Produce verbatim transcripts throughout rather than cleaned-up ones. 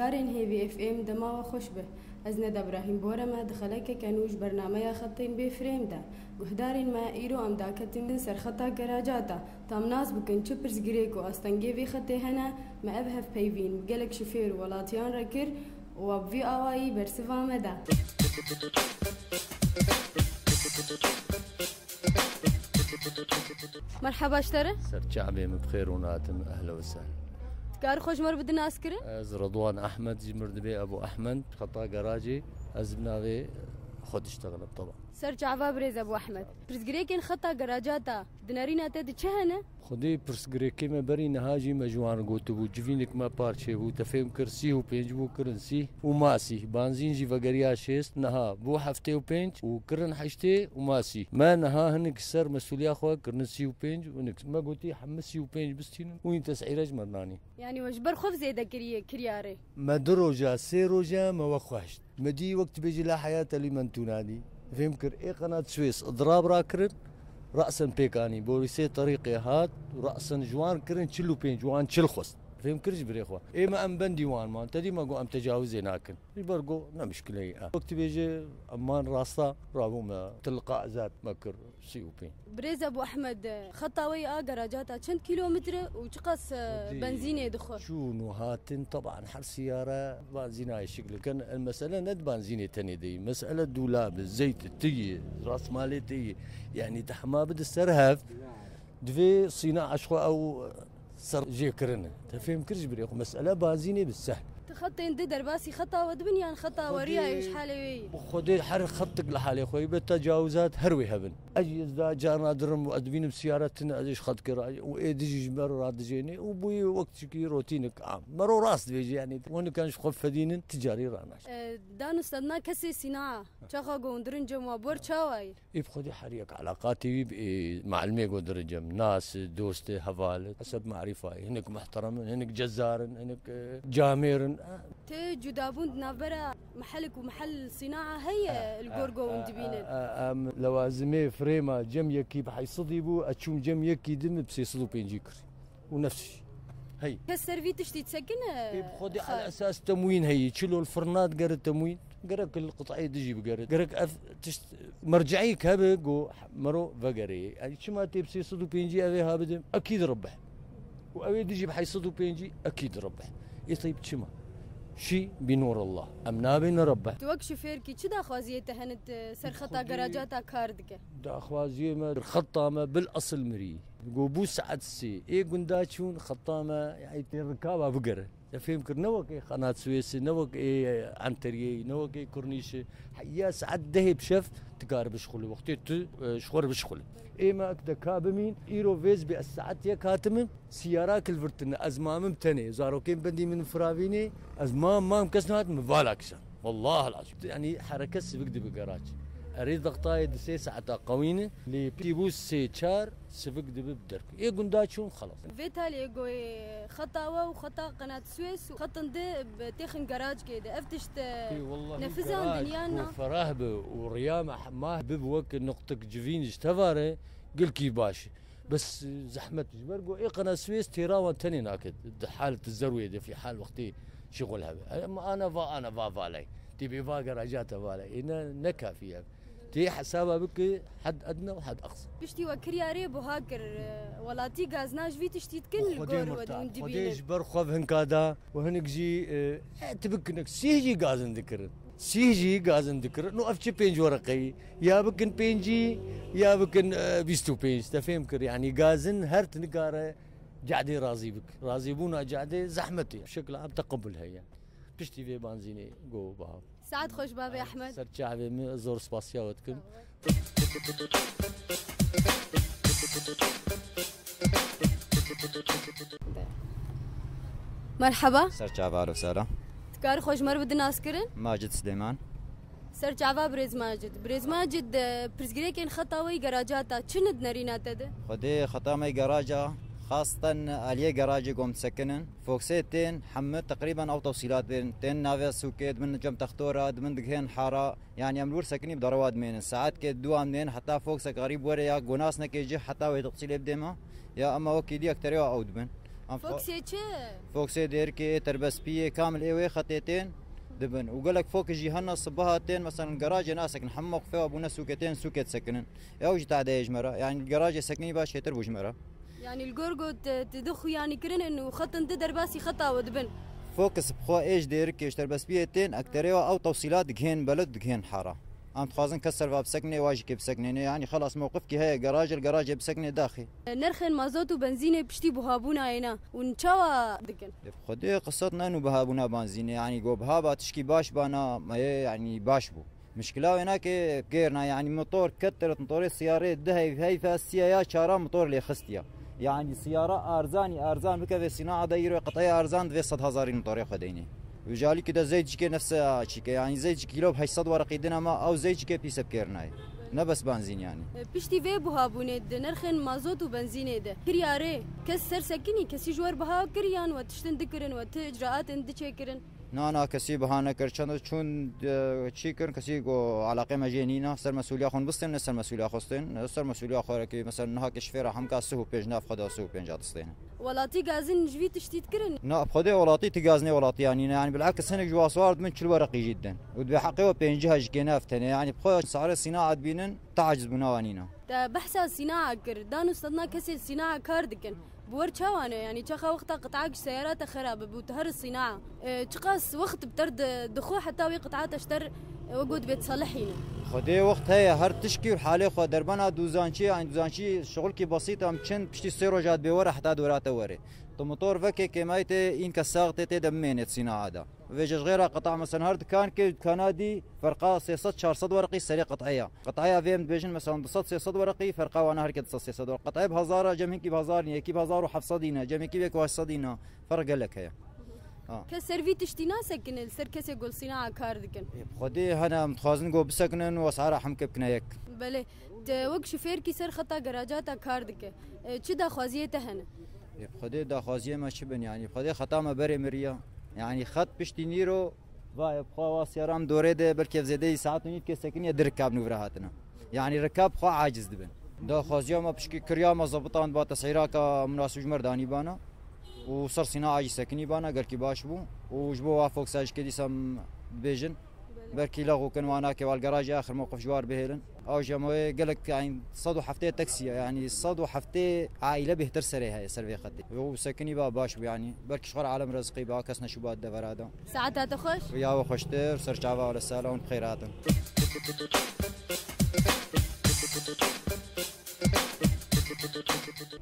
Guhdarên Hêvî F M dema we xweş be. Ez Neda Brahîm Bore me di xelekeke nû ji bernameya Xetên Bê Firêm de. Guhdarên me, îro em daketin ser xeta Geracata. Tam nas bikin çi pirsgirêk û astengê vê xetê hene, me ev hevpeyvîn bi gelek şofêr û welatiyan re kir û wa bi vî awayî bersiva me da. Merheba ji te re. Ser çavê min bi xêr hûn hatin, ehla we sehla. Dikarî xwe ji me re bidî naskirin? Ez Ridwan Ehmed, ji mir dibê Ebû Ehmed, xeta garajê, ez bi navê xwe diştexilim, teba. Ser çava birêz Ebû Ehmed. Pirsgirêkên xeta garajata di nerîna te de çi hene? Xwedê pirsgirêkê me berî niha jî me ji wan gotibû, civînik me parçe bû, te fêm kir sî û pênc bû, kirin sî û ma sî. Banzîn jî vegeriya şêst, niha bû heftê û pênc û kirin heştê û ma sî. Me niha hinek ser mesûliya xwe kirine sî û pênc û hinek. Me gotî hemî sî û pênc bistînin û hîn tesîre ji me nanî. Yanî we ji ber xwe zêde kiriye, kiryarê? Me du roja, sê roja me we xwe hişt. Me dî wek tu bêjî la heyate lîmen tûnadî. Fêm kir, ê qenat Swês idirab rakirin, rasen pêk anî. Polîsê terîqê hat, rasen ji wan kirin çil û pênc, wan çil xwest. Fêm kir ji birê xwe. Ê me em bendî wan man, te dî me got em tecawizê nakin. Ji ber got ne mişkileyî e. Wek tu bêjî em man rasta, rabû me tilqa ezat me kir. Sî û pênc. Birêz Ebû Ehmed, xeta we yê a garajata çend kîlometre û çiqas, e, Xwedî benzînê dixwe? Çûn û hatin, teban her siyare benzîna yê şikil kin. El mesele ne di benzînê tenê de yî. Mesele dûlab e, zeyt e, tiyî, rasmalê tiyî. Yanî te hema bide ser hev, divê sîna eşxwe ew ser jê kirine. Te fêm kir ji birê xwe. Mesele benzînê bi sehl. Ti xetên di derbasî xeta we dibin yan xeta we riya yê ji halê wê yî? Bi Xwedê her xetik li halê xwe yî, be tecawizat her wê hebin. Ez jî ez da carna dirim û ez dibînim siyara tune ez ê ji xet kir û ê dijî ji me re radijênê û bûyî wek tişkî rotînik am. Mero rast dibêjî yanî. Wenikan ji xwe fedînin ticarî ranaş. E, dano sedna kesê sîna. Çaxa go hûn dirin cem wa bor çawa yî? Ê bi Xwedê her yek eleqatê wî bi, ê, malimê go dirin cem. Nas, dost, heval, heseb marîfa yî. Hinek muhteremin, hinek cezarin, hinek, e, camêrin. Tê cudabûn di navbera mehelik û mehel sînaa heye li gor go hûn dibînin? Em lewazimê firêma cem yekî bi heysedî bû, ez çûm cem yekî din bi sê sed û pêncî kir. Û nefs jî. Hey. Kes ser vî tiştî disekine? Ê, bi Xwedê xal. El esas temwîn heyî. Çilo li firna digere temwîn. Gerek li qitayê dijî bigere. Gerek ev tişt merceîk hebe go mero vegerê. Yani çima tê bi sê sed û pêncî evê ha bidim? Ekîd ribih. Û ew ê dijî bi heyşt sed û pêncî ekîd ribih. Ê teyb çima? Şî bi nûr Allah. Em nabê ne ribih. Tu wek şofêrkî çi daxwaziyê te hene, e, ser xeta Xwedê garajata kar dike? Daxwaziyê me, xeta me bil esil mirî. Go bû saet sê. Ê gunda çûn xeta me, yani tê rikaba bigere. Te fêm kir, ne wek ê Qenat Swêsê, ne wek ê Enteriyeyê, ne wek ê Kurnîşê. Heya saet dehê bi şev tu kar bişxulî, wextê tu, e, ji xwe re bişxulî. Ê me ek de ka bimîn, îro vêz bê ez saet yek hatimim, siyara kilvirtine, ez mamim tenê, zarokên bendî min firavînê, ez mam, mam kes nehat, min vala kişan. Wallahil azim. Yani hereket sivik dibe geraç. Erê dextayê di sê saeta qewîne, lê pî bû sê çar, sivik dibe bi derk. Ê gunda çûn xelas. Vê talê goyê xeta we û xeta Qenat Swês û xetin di bi têxin garajkê de. Ev tişt, e, Ê, wellahî nefizandin garaj yan ku na? Ferah bi û riya me hema bib wek nuqtik civîn ji tevare gilkî baş. Bes, e, zehmet ji ber ku ê Qenat Swês têra wan tenê nake. Di halet zerwê de fî hal wextê şixul hebe. Em ana va, ana va valay. Tê bê va garaja te valay. Ê ne, ne kafî ev. Tê hesaba bike hed edna û hed eqsa. Piştî we kiryarê buha kir, e, welatî gazna ji vî tiştî dikin li Xwedê gor we mirta, dûn Xwedê dibînin. Ji ber xwe hinka da û hinek jî, e, e, tu bikinik sîh jî gazin dikirin. Sîh jî gazin dikirin. No ev çi pênc wereqeyî? Ya bikin pêncî, ya bikin, e, bîst û pênc. Te fêm kir. Yani gazin her tu nikare cadê razî bik. Razîbûna cadê zehmet e. Şekla em teqebul heye. Piştî vê banzînê go baha. Saet xweş bavê Ehmed. Ser çavê min, zor spasiya we dikim. Merheba. Ser çava alo sera. Dikarî xwe ji me re bidî naskirin? Macid Silêman. Ser çava birêz Macid. Birêz Macid, e, pirsgirêkên xeta we yî garaja ta çi ne di nerîna te de? Xwedê xeta me yî garaja, xasten aliyê garajê gom disekinin. Foksê tên hemû teqrîben ew tewsîlat bên. Tên navê sûkê, di bin cem textora, di bin digihên hara. Yani em li wir sekinî bi derewa dimênin. Saetkê du em nên heta foksek xerîb were ya go nas neke jî heta wê tefsîlê bidê me. Ya ema wekî dî yek terê ew dibin. Foxê çi? Foxê Dêrikê, ê Terbespiyê, kamil ê wê xetê tên dibin. Û gelek fox jî hene sibeha tên, meselen, garajê nasekin, hemû mewqifê wa bûne sûkê tên, sûkê disekinin. Ew jî tadeyê ji me re. Yanî garajê sekinî baş hêtir bû ji me re. Yanî li gor got, e, tu du xuyanî kirinin û xetin du derbasî xeta we dibin. Fox bi xwe ê ji Dêrikê, ji Terbespiyê tên, ekterê wa ew tewsîlat digihên beled, digihên hara. Em dixwazin kes ser va bisekine, wa jî kê bisekine. Yanî xelas mewqifkî heye, garajê li garajê bisekine daxê. Nerxên mazot û benzînê piştî buhabûna êna û çawa dikin? Lê bi Xwedê qisat ne nû bihabûna benzînê, yanî go bihaba tişkî baş bana, me yê, yanî baş bû. Mişkila wê nake kêrna, yanî motor ketirit, motorê siyarê di heyf, heyfa siya ya çara motor lê xistiya. Yanî siyara arzanî, arzan bikeve sînaa de îro qeteyê arzan divê sed hezarî motorê xwe deynê. Û ji alîkî de zeyt jî kê nefse çîke, yanî zeyt jî kîlo bi heşt sed wereqî din ama ew zeyt jî kê pîse bi kêr nayê. Ne bes benzîn yanî. E, piştî vê buhabûnê di nerxên mazot û benzînê de kiriya rê kes ser sekinî, kesî ji we re biha kir yan we tiştin dikirin, we ti icraatên diçêkirin? Na, na, kesî biha nekir. Çend çûn, e, çî kirin, kesî got, eleqê me jê nîne. Ser mesûliya xwe bistên, ne ser mesûliya xwe stên. Ser mesûliya xwe re kê, mesela, niha ke şifêra hemka sih û pênc, nav xwe da sih û pênc distêne. Welatî gazin ji vî tiştî dikirin? Na, bi Xwedê welatî ti gazin ê welatî yanî ne. Yanî bilakis hinek ji waswar dibin çil wereqî jî didin. Û dibê heqê we pêncî ha jî kêne ev tenê. Yanî bi xwe sarê sînaa dibînin, taciz bûna wa nîne. Te behsa sînaa kir, dan û sedna kesê sînaa kar dikin. Bi wer çawa ne? Yanî çaxa wexta qit'ak ji seyara te xera bibû, tu her sînaa. E, çiqas wext bi ter di-, dixwe heta wê qit'a te ji ter, e, we got bê diselihîne. Xwedê wext heye, her tişkî û halê xwe derbena dûzançî, yanî dûzançî şixulkî besît em çin piştî sê roja dibê were heta dora te were. Tu motor veke kêmayî tê, înke sax tê, tê de bimênê sînaa de. Vêce ji xêra qita, mesela her dikan ke dikana dî ferqa sê sed çar sed wereqî serê qit'eya. Qit'eya vê em dibêjin, mesela du sed sê sed wereqî, ferqa wana her ke du sed sê sed wereqî. Qit'e bi hezara, cem hinkî bi hezar nîne, yekî bi hezar û heft sedî ne, cem yekî vê ku heşt sedî ne. Ferq gelek heye. Ha. Kes ser vî tiştî nasekine, li ser kesê gol sînaa kar dikin. Ê, bi Xwedê hene em dixwazin go bisekinin û esara hemke bikine yek. Belê. Te wek şofêrkî ser xeta garaja te kar dike. E, çi daxwaziyê te hene? Ê, bi Xwedê daxwaziyê me çi bin, yanî bi Xwedê xeta me berê miriya. Yanî xet piştî nîro, vayê bi xwe wa siyaram dorê de, belkî ev zêdeyî saet û nîvkê sekiniye di rikab nû vira hatine. Yanî rikab xwe aciz dibin. Daxwaziya me pişkî kiriya me zebitan ba tesîraka munasib ji me re danî bana. Û ser sîna acî sekinî bana, gelkî baş bû. Û ji bo wa Foxa ji kê dîsa em dibêjin. Belkî lexûkin wana ke wal garajê axir mewqif ji war bihêlin. Ew jî em wê gelek, yanî sed û heftê teksî ye, yanî sed û heftê aîle bêhtir serê heye ser vê xetê. Û sekinî ba baş bû yanî. Belkî ji xwe re alem rezqî ba, kes neşûba devera da. Saeta te xweş. Ya we xweştir, ser çava, wele sala hûn bi xêr hatin.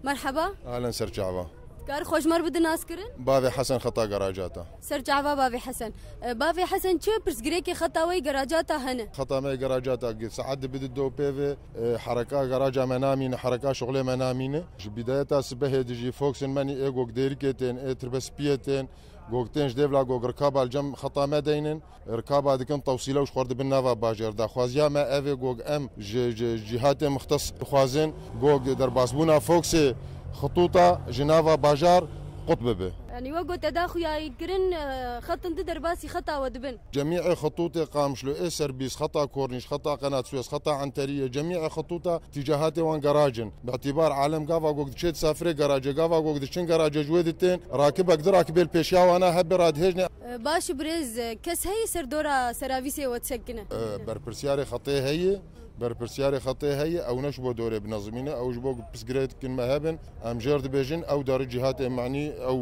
Merheba. Ahlen, ser çava. Kar xwe ji me re bidin naskirin? Bavê Hesen xeta garajata. Ser çava bavê Hesen. E, bavê Hesen, çi pirsgirêkê xeta we yê garajata hene? Xeta me yê garajata gi saet dibi di do pê ve, e, hereka garaja me namîne, hereka şixulê me namîne. Ji bidayeta sibehê dijî Foxên me nî ê gog dêrikê tên, ê tirbespiyê tên, gog tên ji dêvla gog rikaba li cem xeta me deynin. Rikaba dikin tewsîle û ji xwe re dibin nava bajar. Daxwaziya me ev ê gog em ji, ji cîhatê mixtes dixwazin gog derbasbûna Foxê xitûta ji nava bajar qut bibe. Yanî we got te da xuyayî kirin, e, xetin di derbasî xeta we dibin. Cemî'ê xitûtê Qamişlo, ê Serbîs, xeta Kornîş, xeta Qenat Suez, xeta Enteriyê, cemî'ê xitûta tîcahatê wan garaj in. Bi îtîbar alem gava gog diçê disafirê garajê, gava gog diçin garajê ji wê ditên, rakibek di rakibê li pêşiya wana hebe radihêjne. E, baş birêz, e, kes heye ser dora seravîsê we disekine? E, berpirsiyarê xetê heye, berpirsiyarê xetê heye, ew ne ji bo dorê binezimîne, ew ji bo pirsgirêkin me hebin, em jêr dibêjin, ew derin cîhatê manî, ew,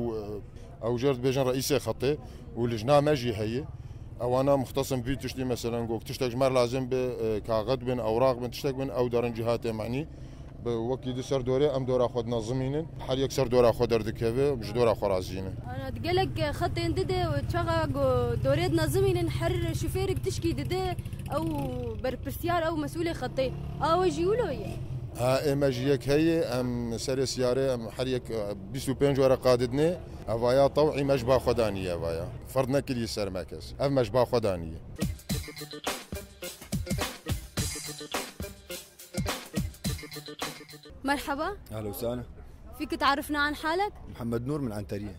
e, ew jêr dibêjin reîsê xetê û lijna me jî heye. Ewana muxtes in vî tiştî, meselen, gog tiştek ji me re lazim be, e, kaxit bin, ewraq bin, tiştek bin, ew derin cîhatê manî. Bi wekî di ser dorê em dora xwe dinezimînin. Her yek ser dora xwe derdikeve, ji dora xwe razî ne. Ana, di gelek xetên dide û çaxa go dorê dinezimînin, her şofêrik tişkî dide, ew berpirsiyar, ew mesûlê xetê. A we jî wilo ye? Ha, ê me jî yek heye, em serê siyarê, em her yek, e, bîst û pênc wereqa didinê. Evaya tew'î me ji ba xwe danî ye evaya. Ferd nekiriye ser me kes. Ev me ji ba xwe danî ye. مرحبا. أهلا وسهلا. فيك تعرفنا عن حالك؟ محمد نور من عنترية.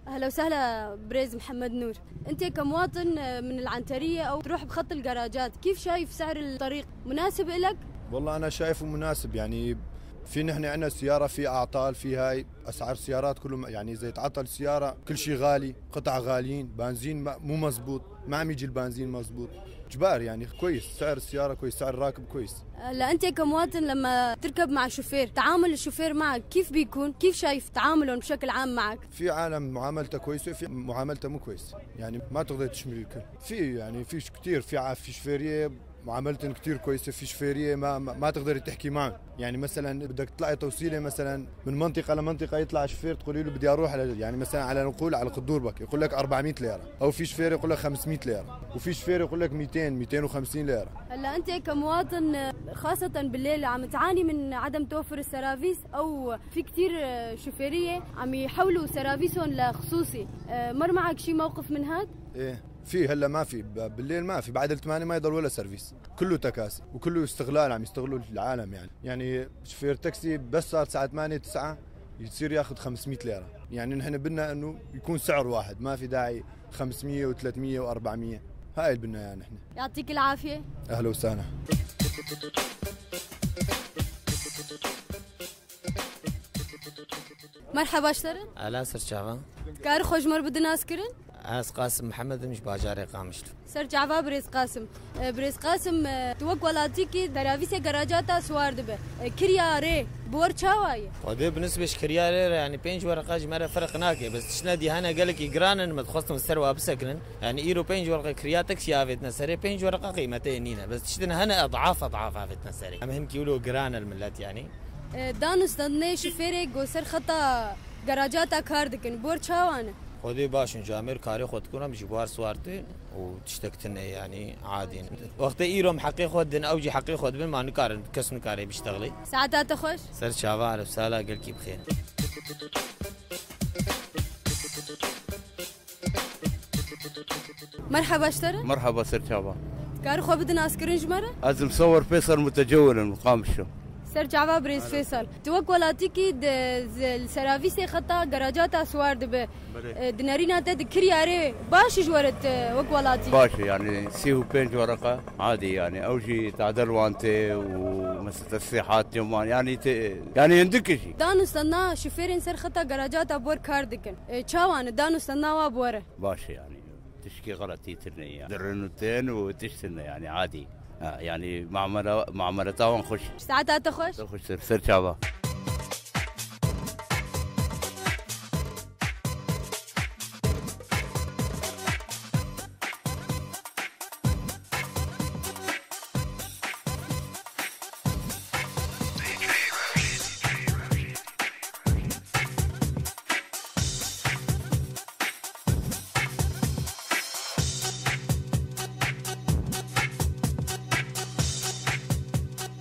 أهلا وسهلا بريز محمد نور. أنت كمواطن من العنترية أو تروح بخط الجراجات، كيف شايف سعر الطريق؟ مناسب إلك؟ والله أنا شايفه مناسب، يعني في، نحن عندنا سيارة في أعطال، في هاي، أسعار السيارات كله م-، يعني إذا يتعطل سيارة كل شيء غالي، قطع غاليين، بنزين ما، مو مزبوط، ما عم يجي البنزين مزبوط. جبار يعني كويس، سعر السيارة كويس، سعر الراكب كويس. هلا أنت كمواطن لما تركب مع شوفير، تعامل الشوفير معك كيف بيكون؟ كيف شايف تعاملهم بشكل عام معك؟ في عالم معاملته كويسة، في معاملته مو كويسة، يعني ما تقدر تشمل الكل. في يعني في ش-، كتير في ع-، في شفيرية معاملتهم كتير كويسة، في شفيرية ما، ما، ما تقدري تحكي معهم. يعني مثلًا بدك تطلعي توصيلة مثلًا من منطقة لمنطقة، يطلع شفير تقولي له: "بدي أروح على"، يعني مثلًا على نقول على قدوربك، يقول لك أربعمية ليرة، أو في شفير يقول لك خمسمية ليرة، وفي شفير يقول لك ميتين، ميتين وخمسين ليرة. هلا أنت كمواطن، خاصة بالليل، عم تعاني من عدم توفر السرافيس، أو في كتير شفيرية عم يحولوا سرافيسهم لخصوصي؟ مر معك شي موقف من هاد؟ إيه، في، هلا ما في، ب-، بالليل ما في، بعد الثمانية ما يضل ولا سيرفيس، كله تكاسي وكله استغلال، عم يستغلوا العالم يعني. يعني شفير تاكسي بس صار الساعة ثمانية تسعة يصير ياخذ خمسمية ليرة. يعني نحن بدنا إنه يكون سعر واحد، ما في داعي خمسمية و300 و400. هاي اللي بدنا إياها نحن. يعطيك العافية. أهلا وسهلا. Merheba ji te re. Ala ser çava. Kar xwe ji me re bidin nas kirin? Ez Qasim Mihemed im, ji bajarê Qamişlo. Ser çava birêz Qasim. E, birêz Qasim, e, tu wek welatîkî servîsê garaja te siwar dibe. E, kirya rê bi we re çawa ye? Xwedê bi nisbê ji kirya rê re, yani pênc wereqa ji me re ferq nake. Bes tiştine dî hene gelekî giran in, me dixwestin ser wa bisekinin. Yani îro pênc wereqa kirya taksî avêtine serê, pênc wereqa qîmetê nîne. Bes tiştin hene edaf edaf avêtine serê. Em hinkî wilo giran e li millet yani. E, danûstandinê şofêrê ku ser xeta garaja te kar dikin, bor çawa ne? Xwedê baş in, camêr karê xwe dikin, em ji bar siwar tên û tiştek tune, yani adî ne. Wextê îro em heqê xwe din, ew jî heqê xwe dibin, ma nikarin, kes nikare biştexlê. Saeta te xweş. Ser çava, ereb sala gelkî bixêr. Merheba ji te re. Merheba ser çava. Kar xwe bidin naskirin ji me re? Ez Musawir Fêsal, mutecewil im, Qamişlo. Ser çava birêz Fêsal. Tu wek welatîkî di, zi-, li seravîsê xeta garaja te siwar dibe. Belê. E, di nerîna te di kiryarê baş ji we re te wek welatî? Baş e, yani sî û pênc wereqa adî yani. Ew jî tadel wan tê û mesela tesrîhat tê wan. Yani tê, yani hindik jî. Danûstandina şofêrên ser xeta garaja te bor kar dikin. E, çawa ne danûstandina wa bi we re? Baş e yani. Tişkî xeletîtir neye. Dirin û tên û tiştin yani adî. Ha, yani muamele, muameleta wan xweş. Saeta te xweş. Te xweş ser, ser çava.